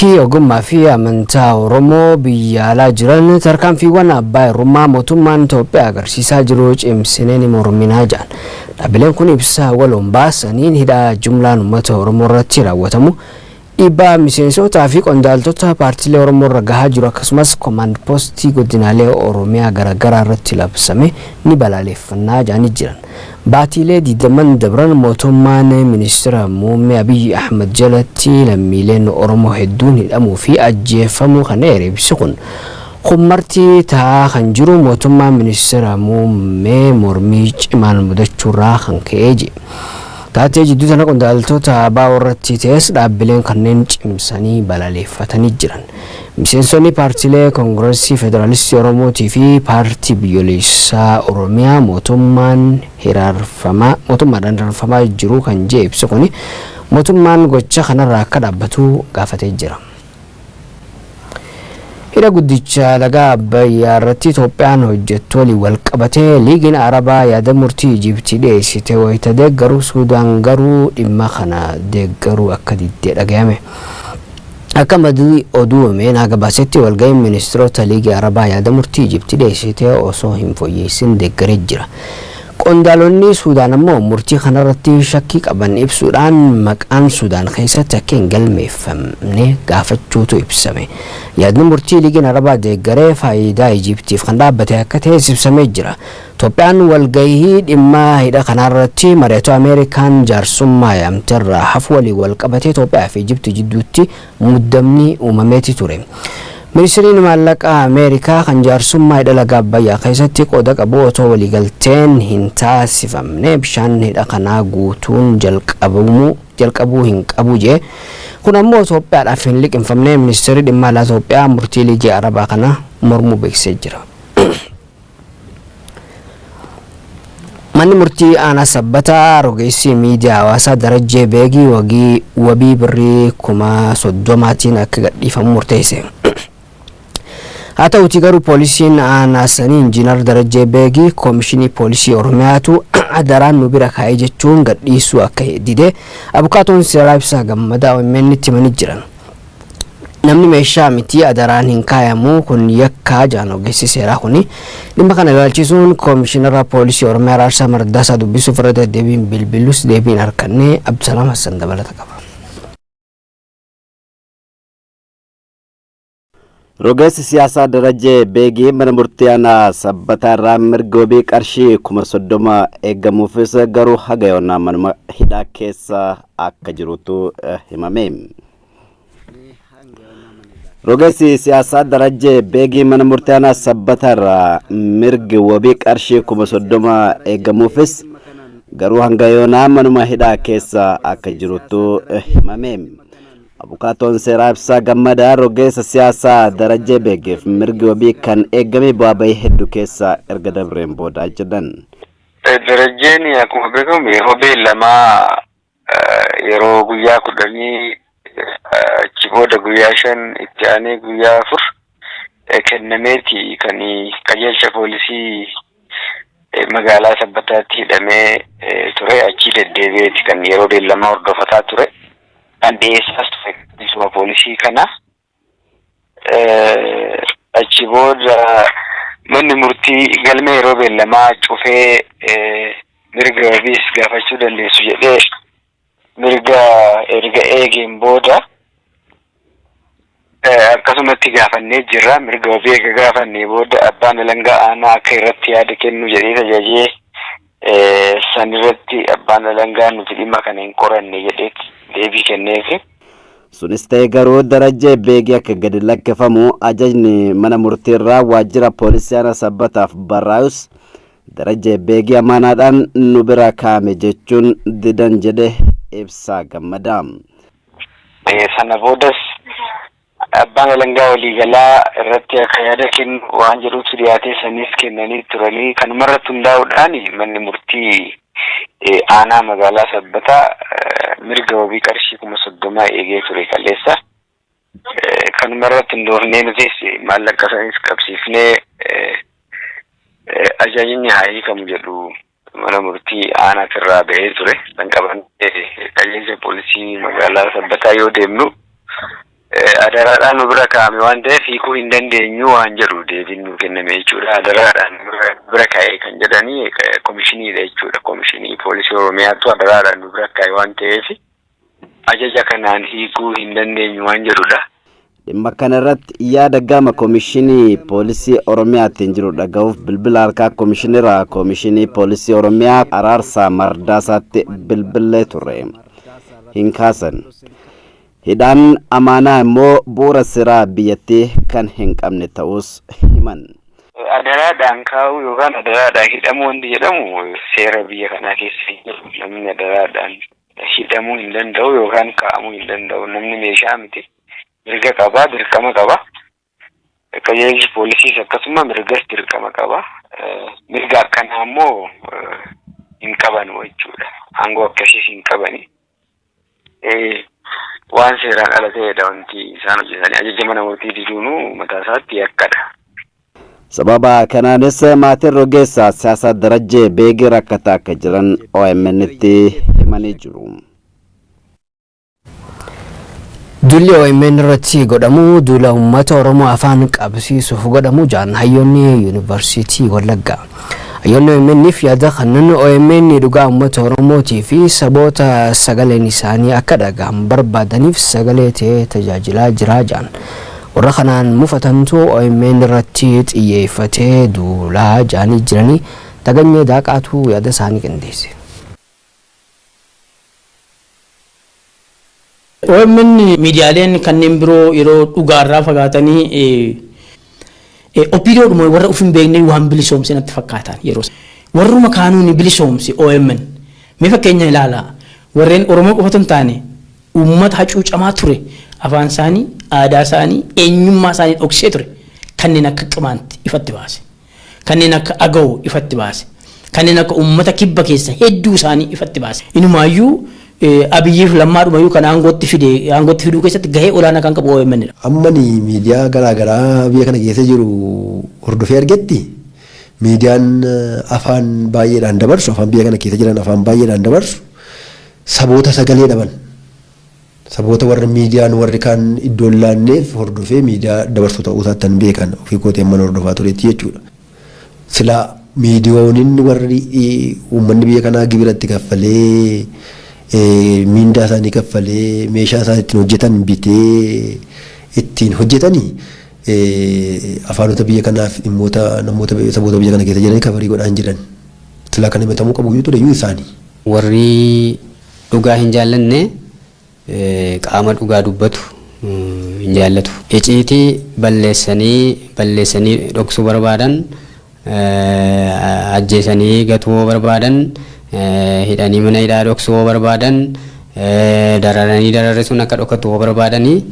Liigii Ogummaa fi Amantaa Oromoo biyya alaa jiran tarkaanfiiwwan abbaa irrummaa mootummaan Itoophiyaa agarsiisaa jiru cimsinee ni morminaa jedhan. Dhaabbileen kun ibsa waloon baasaniin hidhaa jumlaan uummata Oromoo irratti raawwatamu, dhiibbaa miseensotaa fi qondaaltota paartiilee Oromoo irra gahaa jiru akkasumas komaand poostii godinaalee Oromiyaa garaagaraa irratti labsame ni balaaleffannaa jedhanii jiran. Baatiilee 20n dabran mootummaan ministeera muummee Abiyyi Ahmad jalatti lammiileen Oromoo hedduun hidhamuu fi ajjeefamuu kan eere ibsi kun, kun marti ta'aa kan jiru mootummaan ministeera muummee mormii cimaan mudachuurraa kan ka'ee jedhe. Taatee jidduu tana qondaaltota ABO irratti ta'es dhaabbileen kanneen cimsanii balaleeffatanii jiran. Miseensonni paartiilee Koongireesii Federaalistii Oromootii fi Paartii Biyyoolessaa Oromiyaa mootummaan hiraarfamaa mootummaadhaan hiraarfamaa jiru kan jee ibsi kuni mootummaan gocha kanarraa akka dhaabbatu gaafatee jira. Hidha guddicha laga Abbayyaa irratti Itoophiyaan hojjettu waliin wal qabatee Liigiin Arabaa yaada murtii Ijiptii dhiyeessite wayita deeggaru, Suudaan garuu dhimma kana deeggaruu akka didde dhagayame. Akka maddi oduu MENA gabaasetti walga'iin ministiroota Liigii Arabaa yaada murtii Ijipti dhiyeessite osoo hin fooyyeessin deeggaree jira. Qondaalonni Suudaan ammoo murtii kanarratti shakkii qaban ibsuudhaan maqaan Suudaan keessatti akka hin galmeeffamne gaafachuutu ibsame. Yaadni murtii Liigiin Arabaa deeggaree faayidaa Ijiptiif kan dhaabbate akka ta'es ibsamee jira. Itoophiyaan walgahii dhimma hidha kanaarratti mari'atu Ameerikaan jaarsummaa yaamterraa hafu waliin wal qabatee Itoophiyaa fi Ijipti jidduutti muddamni uumameeti ture. Ministiriin maallaqaa Ameerikaa kan jaarsummaa hidha laga Abbayyaa keessatti qooda qabu otoo waliigalteen hin taasifamne bishaan hidha kanaa guutuun jalqabuu hin qabu jee. Kun ammoo Itoophiyaadhaaf hin liqimfamne. Ministeerri dhimma alaa Itoophiyaa murtii Liigii Arabaa kana mormuu beeksisee jira. Manni murtii aanaa Sabbataa rogeessi miidiyaa hawaasaa Darajjee Beegii wagii wabii birrii 30,000tiin akka gadhiifamu murteesse. Haa ta'utii garuu poolisiin aanaa sanii Injiinar Darajjee Beegii Koomishinii Poolisii Oromiyaatu adaraan nu bira kaa'ee jechuun gadhiisuu akka dide abukaatoon seeraa Ibsaa Gammadaa OMN itti himanii jiran. Namni meeshaa miti, adaraan hin kaayamu, kun yakkaa jedhan ogeessi seeraa kuni. Dhimma kana ilaalchisuun Koomishinara Poolisii Oromiyaa Araarsaa Mardaasaa dubbisuuf irra deddeebiin bilbilus deebii hin arganne. Abdusalaam Hassan dabalata qaba. Rogeessi siyaasaa Darajjee Beegii mana murtii aanaa Sabbataa irraa mirgi wabii qarshii 30,000 eegamuufis garuu haga yoonaa manuma hidhaa keessa akka jirutu himame. Rogeessi siyaasaa Darajjee Beegii mana murtii aanaa Sabbataa irraa mirgi wabii qarshii 30,000 eegamuufis garuu hanga yoonaa manuma hidhaa keessa akka jirutu himame. Abukaatoon seeraa Ibsaa Gammadaa rogeessa siyaasaa Darajjee Beegiif mirgi wabii kan eegame bu'aa bahii hedduu keessa erga dabreen booda jedhan. Darajjeen akkuma beekamu yeroo beellamaa yeroo guyyaa 10, achi booda guyyaa 5, itti aanee guyyaa 4 kennameeti kan qajeelcha poolisii magaalaa Sabbataatti hidhamee ture. Achii deddeebi'eeti kan yeroo beellamaa hordofataa ture. Kan dhiyeessaas ture qajeelchuma poolisii kana. Achi booda manni murtii galmee yeroo beellamaa cufee mirga wabiis gaafachuu dandeessu jedhee mirga erga eegeen booda akkasumatti gaafannee jirra. Mirga wabii erga gaafannee booda abbaan alangaa aanaa akka irratti yaada kennu jedhee tajajee, san irratti abbaan alangaa nuti dhimma kana hin qoranne jedhee deebii kenneefi. Sunis ta'e garuu Darajjee Beegii akka gadi lakkifamu ajajni mana murtiirraa waajjira poolisii aanaa Sabbataaf barraa'us Darajjee Beegii amaanaadhaan nu bira kaa'ame jechuun didan jedhe Ibsaa Gammadaa. Sana boodas abbaan alangaa waliigalaa irratti akka yaada kennu waan jedhutu dhiyaatee sanis kennanii turanii, kanuma irratti hundaa'uudhaan manni murtii aanaa magaalaa Sabbataa mirga wabii qarshii 30,000 eegee ture kaleessa. Kanuma irratti hundoofnee nutis maallaqa sanis qabsiifnee ajajni haa hiikamu jedhu mana murtii aanaatirraa ba'ee ture. San qabannee qajeelcha poolisii magaalaa Sabbataa yoo deemnu Adaraadhaan nu bira kaa'ame waan ta'eef hiikuu hin dandeenyu waan jedhu deebiin nu kenname jechuudha. Adaraadhaan nu bira kaa'e kan jedhanii komishiniidha jechuudha. Komishinii poolisii Oromiyaatu adaraadhaan nu bira kaa'e waan ta'eef ajaja kanaan hiikuu hin dandeenyu waan jedhudha. Dhimma kana irratti yaada gama Komishinii Poolisii Oromiyaatiin jiru dhaga'uuf bilbila harkaa Komishinera Komishinii Poolisii Oromiyaa Araarsaa Mardaasaatti bilbillee turre. Hin kaasan. Hidhaan amaanaa immoo bu'uura seeraa biyyattii kan hin qabne ta'us himan. Adaraadhaan kaa'uu yookaan adaraadhaan hidhamuu wanti jedhamu seera biyya kanaa keessa hin jiru. Namni adaraadhaan hidhamuu hin danda'u yookaan kaa'amuu hin danda'u. Namni meeshaa miti. Mirga qaba, dirqama qaba. Qajeelchi poolisiis akkasuma mirgas dirqama qaba. Mirga akkanaa immoo hin qabanu jechuudha. Aangoo akkasiis hin qabani. Waan seeraan ala ta'edha wanti isaan hojjetanii. Ajaja mana murtii diduunuu mataa isaatti yakkadha. Sababa kanaanis maatiin rogeessa siyaasaa Darajjee Beegii rakkataa akka jiran OMN'tti himanii jiru. Duulli OMN irratti godhamu duula uummata Oromoo afaan qabsiisuuf godhamu jaan hayyoonni Yuunivarsiitii Wallaggaa. Hayyoonni OMN'if yaada kanneen OMN dhugaa uummata Oromootii fi saboota sagaleen isaanii akka dhagahamu barbaadaniif sagalee ta'ee tajaajilaa jira jaan. Warra kanaan mufatantu OMN irratti xiyyeeffatee duulaa jaanii jiranii Taganyee Daaqaatu yaada isaanii qindeesse. OMN miidiyaaleen kanneen biroo yeroo dhugaarraa fagaatanii OPDOdhuma warra of hin beekne waan bilisoomse natti fakkaatan yeroo warruma kaanuu ni bilisoomse OMN. Mee fakkeenya ilaalaa, warreen Oromoo qofatu hin taane uummata hacuucamaa ture, afaan isaanii, aadaa isaanii, eenyummaa isaanii dhoksee ture kanneen akka Qimaanti ifatti baase. Kanneen akka Agaw ifatti baase. Kanneen akka uummata kibba keessa hedduu isaanii ifatti baase. Inumaayyuu Abiyyiif Lammaadhumayyuu kan aangootti fide, aangootti fiduu keessatti gahee olaanaa kan qabu OMN dha. Amma ani miidiyaa garaa garaa biyya kana keessa jiru hordofee argetti, miidiyaan afaan baay'eedhaan dabarsu, afaan biyya kana keessa jiran afaan baay'eedhaan dabarsu, saboota sagalee dhaban, saboota warra miidiyaan warri kaan iddoo hin laanneef hordofee miidiyaa dabarsu ta'uu isaatti beekan ofii kootii amman hordofaa turetti jechuudha. Silaa miidiyoonin warri uummanni biyya kanaa gibira itti kaffalee, miindaa isaanii kaffalee, meeshaa isaan ittiin hojjetan bitee ittiin hojjetanii afaanota biyya kanaaf dhimmoota namoota saboota biyya kana keessa jiranii cover godhaa hin jiran. Silaa kan himatamuu qabu iyyuu ture iyyuu isaani. Warri dhugaa hin jaallanne qaama dhugaa dubbatu hin jaallatu. Iciitii balleessanii balleessanii dhoksuu barbaadan, ajjeesanii gatuu barbaadan, hidhanii mana hidhaa dhoksuu barbaadan, dararanii dararri sun akka dhokatu barbaadanii,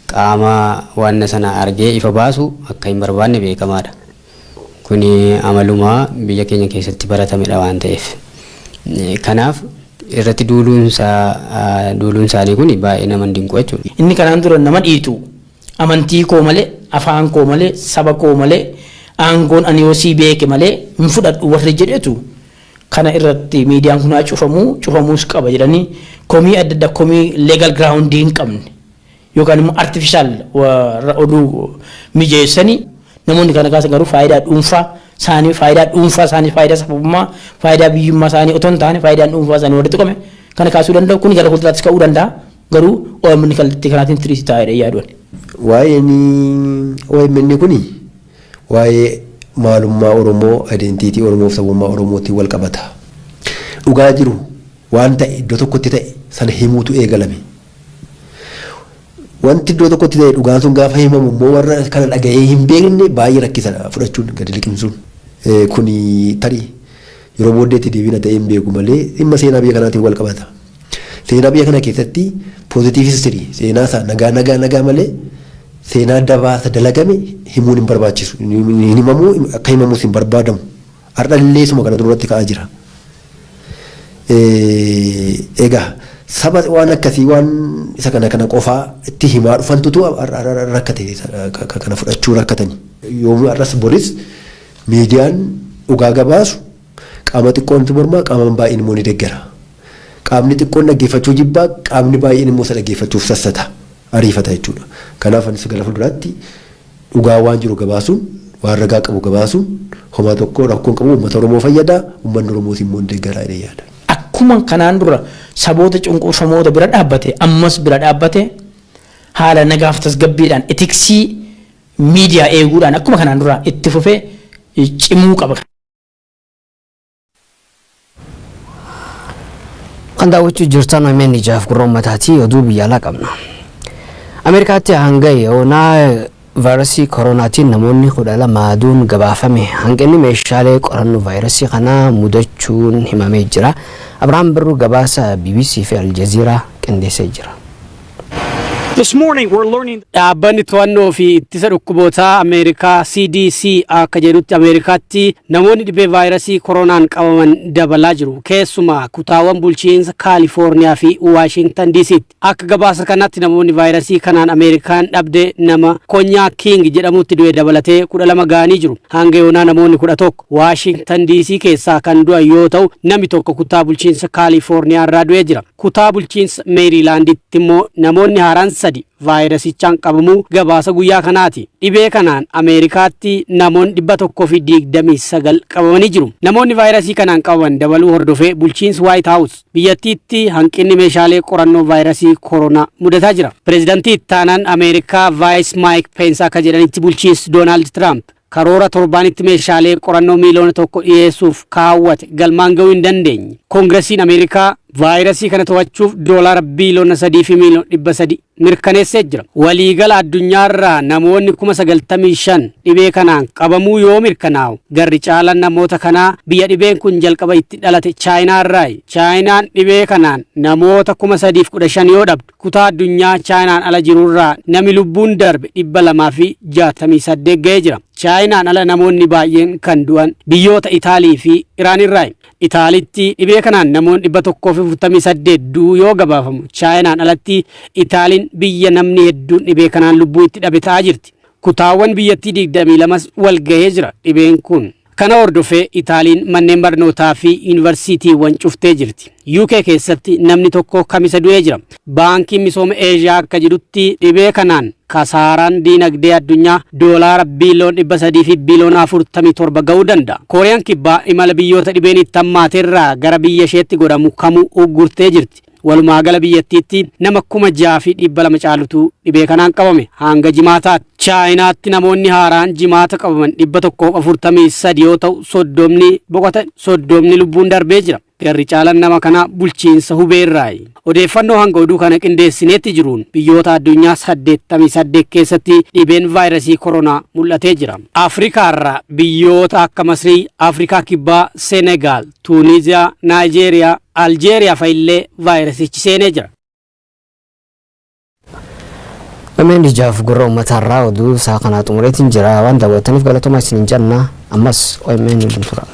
qaama waan sana argee ifa baasu akka hin barbaanne beekamaadha. Kuni amaluma biyya keenya keessatti baratamedha waan ta'eef. Kanaaf irratti duuluun isaanii kun baay'ee nama hin dinqu jechuudha. Inni kanaan dura nama dhiitu, amantii koo malee, afaan koo malee, saba koo malee, aangoon ani yoo sii beeke malee hin fudhadhu warri jedhetu, kana irratti miidiyaan kun haa cufamuu, cufamuus qaba jedhanii komii adda addaa, komii legal ground hin qabne yookaan immoo artificial oduu mijeessanii namoonni kana kaasan garuu faayidaa dhuunfaa isaanii, faayidaa dhuunfaa isaanii, faayidaa sabummaa, faayidaa biyyummaa isaanii otoo hin taane faayidaan dhuunfaa isaanii walitti tuqame kana kaasuu danda'u. Kun gara fuulduraattis ka'uu danda'a, garuu OMN kallattii kanaatiin threat taa'edha yaaduun. Waa'een OMN kuni waa'ee maalummaa Oromoo, identity Oromoo fi sabummaa Oromootiin wal qabata. Dhugaa jiru, waan ta'e iddoo tokkotti ta'e sana himuutu eegalame. Wanti iddoo tokkotti ta'e dhugaan sun gaafa himamu immoo warra kana dhaga'ee hin beekne baay'ee rakkisadha fudhachuun, gadi liqimsuun. Kuni tarii yeroo booddeetti deebiina ta'ee hin beeku malee dhimma seenaa biyya kanaatiin wal qabata. Seenaa biyya kana keessatti positive history, seenaa isaa nagaa nagaa nagaa malee seenaa dabaasa dalagame himuun hin barbaachisu. Hin himamuu, akka himamus hin barbaadamu. Har'allee suma kana duratti ka'aa jira. Egaa saba waan akkasii, waan isa kana kana qofaa itti himaa dhufantutu rakkate, kana fudhachuu rakkatani. Yoomuu, har'as boris, miidiyaan dhugaa gabaasu qaama xiqqoontu mormaa, qaama baay'een immoo ni deeggara. Qaamni xiqqoon dhaggeeffachuu jibbaa, qaamni baay'een immoo isa dhaggeeffachuuf sassata. Ariifata jechuudha. Kanaaf anis gara fuulduraatti dhugaa waan jiru gabaasuun, waan ragaa qabu gabaasuun homaa tokko rakkoon qabu, uummata Oromoo fayyada, uummanni Oromoos immoo deeggaraa jedhee yaada. Akkuma kanaan dura saboota cunqurfamoota bira dhaabbate, ammas bira dhaabbate, haala nagaaf tasgabbiidhaan, ethics miidiyaa eeguudhaan akkuma kanaan dura itti fufee cimuu qaba. Kan daawwachuu jirtan OMN ijaaf gurra uummataati. Oduu biyya alaa qabna. Ameerikaatti hanga yoonaa vaayirasii koronaatiin namoonni 12 duun gabaafame. Hanqinni meeshaalee qorannoo vaayirasii kanaa mudachuun himamee jira. Abiraam Birruu gabaasa BBC fi Aljazeeraa qindeessee jira. This morning, we're learning Dhaabbanni to'annoo fi ittisa dhukkuboota Ameerikaa CDC akka jedhutti, Ameerikaatti namoonni dhibee vaayirasii koronaan qabaman dabalaa jiru. Keessumaa kutaawwan bulchiinsa Kaalifoorniyaa fi Waashintan DC'tti. Akka gabaasa kanatti namoonni vaayirasii kanaan Ameerikaan dhabde nama Konyaa King jedhamutti du'e dabalatee 12 ga'anii jiru. Hanga yoonaa namoonni 11 Waashintan DC keessaa kan du'an yoo ta'u, namni tokko kutaa bulchiinsa Kaalifoorniyaa irraa du'ee jira. Kutaa bulchiinsa Meerilaanditti immoo namoonni haaraan sadi vaayirasichaan qabamuu gabaasa guyyaa kanaati. Dhibee kanaan Ameerikaatti namoonni 129 qabamanii jiru. Namoonni vaayirasii kanaan qabaman dabaluu hordofee bulchiinsi White House biyyattiitti hanqinni meeshaalee qorannoo vaayirasii koronaa mudataa jira. Pireezidantii ittaanaan Ameerikaa Vice Mike Pence akka jedhanitti, bulchiinsi Doonaald Tiraamp karoora torbaanitti meeshaalee qorannoo 1 miiliyoona dhiyeessuuf kaawwate galmaan ga'uu hin dandeenye. Koongiresiin Ameerikaa vaayirasii kana to'achuuf doolaara biiliyoona 3 fi miiliyoona 300 mirkaneessee jira. Waliigala addunyaarraa namoonni 95,000 dhibee kanaan qabamuu yoo mirkanaa'u, garri caalaan namoota kanaa biyya dhibeen kun jalqaba itti dhalate Chaayinaarraayi. Chaayinaan dhibee kanaan namoota 3,015 yoo dhabdu, kutaa addunyaa Chaayinaan ala jirurraa nami lubbuun darbe 268 ga'ee jira. Chaayinaan ala namoonni baay'een kan du'an biyyoota Itaalii fi Iraanirraayi. Itaalitti dhibee kanaan namoonni 148 du'uu yoo gabaafamu, Chaayinaan alatti Itaaliin biyya namni hedduun dhibee kanaan lubbuu itti dhabe ta'aa jirti. Kutaawwan biyyattii 22 wal gahee jira dhibeen kun. Kana hordofee Itaaliin manneen barnootaa fi yuunivarsiitiiwwan cuftee jirti. UK keessatti namni tokko Kamisa du'ee jira. Baankiin Misooma Eeshiyaa akka jedhutti, dhibee kanaan kasaaraan diinagdee addunyaa doolaara biiliyoona 300 fi biiliyoona 47 ga'uu danda'a. Kooriyaan Kibbaa imala biyyoota dhibeen itti hammaaterraa gara biyya isheetti godhamu kamuu uggurtee jirti. Walumaa gala biyyattiitti nama 6,200 caalutu dhibee kanaan qabame hanga Jimaataatti. Chaayinaatti namoonni haaraan Jimaata qabaman 143 yoo ta'u, 30 boqotan, 30 lubbuun darbee jira. Garri caalan nama kanaa bulchiinsa Hubeerraayi. Odeeffannoo hanga oduu kana qindeessineetti jiruun biyyoota addunyaa 88 keessatti dhibeen vaayirasii koronaa mul'atee jira. Afrikaarraa biyyoota akka Masrii, Afrikaa Kibbaa, Senegaal, Tuuniziyaa, Naayijeeriyaa, Aljeeriyaa fa'illee vaayirasichi seenee jira. OMN ijaaf gurra uummataarraa oduu isaa kanaa xumureetiin jira. Waan daawwattaniif galatoomaa isiniin jenna. Ammas OMN waliin tura.